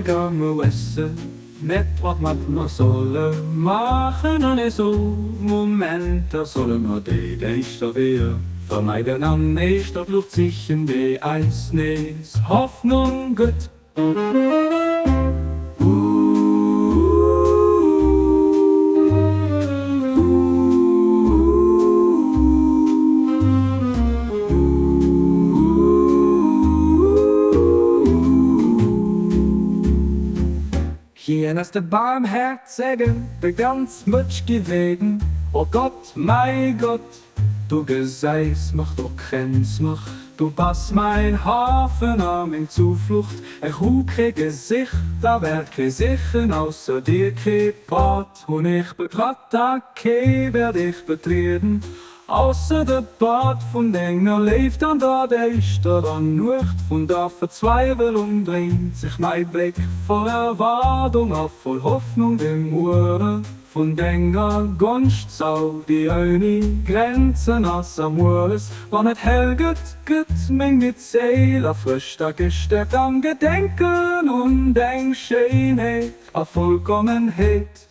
gaange iessen, net wat mat mer solle maachen an esou Momenter solle mer déi däischter Weeër vermeiden an éischter d'Luucht sichen, déi eis nees Hoffnung gëtt. Hien ass de Baarmhäerzegen, de ganz Mëtsch geweden. O Gott, mäi Gott, Du gesäis mech, du kenns mech, du bass mäin Hafen a meng Zuflucht. Ech hu kee gesicht a wäert kee sichen, ausser dir, kee Pfad hunn ech betratt a kee wäert ech betrieden, ausser de Pfad vun denger Léift. An der däischterer Nuecht vun der Verzweiwelung dréint sech mäi Bléck voll Erwaardung a voll Hoffnung dem Muere. Vun denger Gonscht sau déi ouni Grenzen ass, a mueres, wann et hell gëtt, gëtt meng midd Séil erfrëscht a gestäerkt am Gedenken un deng Schéinheet a Vollkommenheet.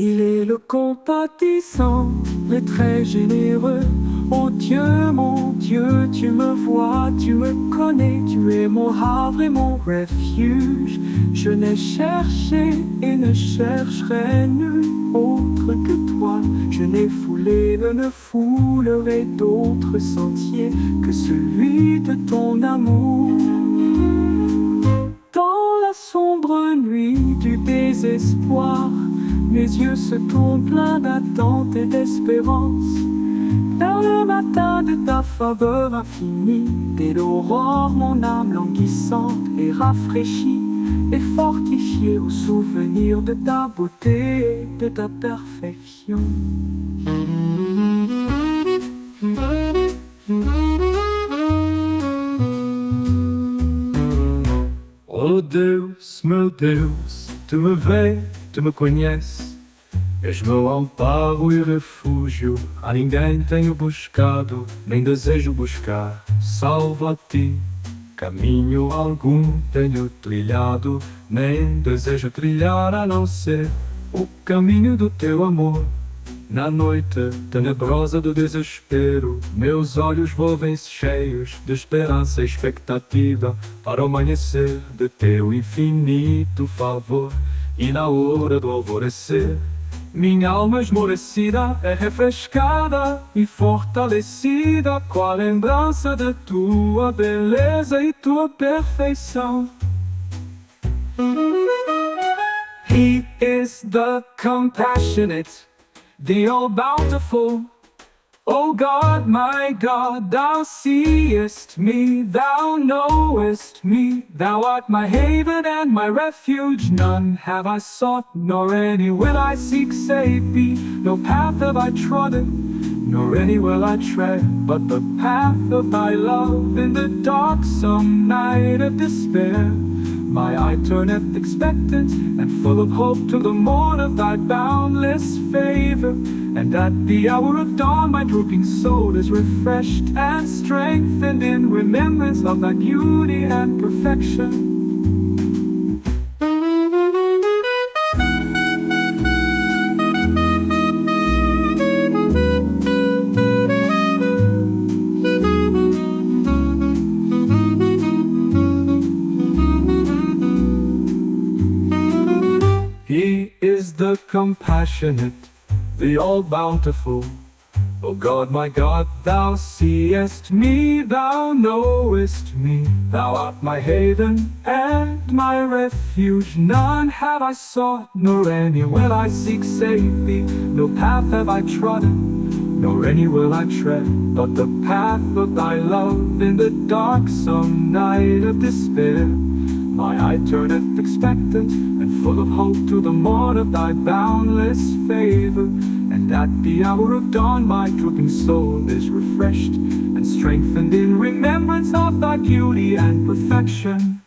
Il est le compatissant, le très généreux. Ô Dieu, mon Dieu, tu me vois, tu me connais, tu es mon havre et mon refuge. Je n'ai cherché et ne chercherai nul autre que toi. Je n'ai foulé, ne ne foulerai d'autre sentier que celui de ton amour. Dans la sombre nuit du désespoir, mes yeux se tournent pleins d'attente et d'espérance vers le matin de ta faveur infinie. Dès l'aurore, mon âme languissante est rafraîchie et fortifiée au souvenir de ta beauté et de ta perfection. Oh Deus, meu Deus, tu me vês, tu me conheces, És meu amparo e refúgio, a ninguém tenho buscado, nem desejo buscar, salvo a ti. Caminho algum tenho trilhado, nem desejo trilhar a não ser o caminho do teu amor. Na noite tenebrosa do desespero, meus olhos volvem-se cheios de esperança e expectativa para o amanhecer de teu infinito favor. E na hora do alvorecer, minha alma esmorecida é refrescada e fortalecida com a lembrança de tua beleza e tua perfeição. He is the compassionate, the all bountiful. O God, my God, thou seest me, thou knowest me, thou art my haven and my refuge. None have I sought, nor any will I seek save thee. No path have I trodden, nor any will I tread, but the path of thy love in the darksome night of despair. My eye turneth expectant and full of hope to the morn of thy boundless favor. And at the hour of dawn my drooping soul is refreshed and strengthened in remembrance of thy beauty and perfection. He is the compassionate, the all bountiful. O God, my God, thou seest me, thou knowest me, thou art my haven and my refuge. None have I sought, nor any will I seek save thee. No path have I trodden, nor any will I tread, but the path of thy love in the darksome night of despair. My eye turneth expectant and full of hope to the morn of thy boundless favor. And at the hour of dawn my drooping soul is refreshed and strengthened in remembrance of thy beauty and perfection.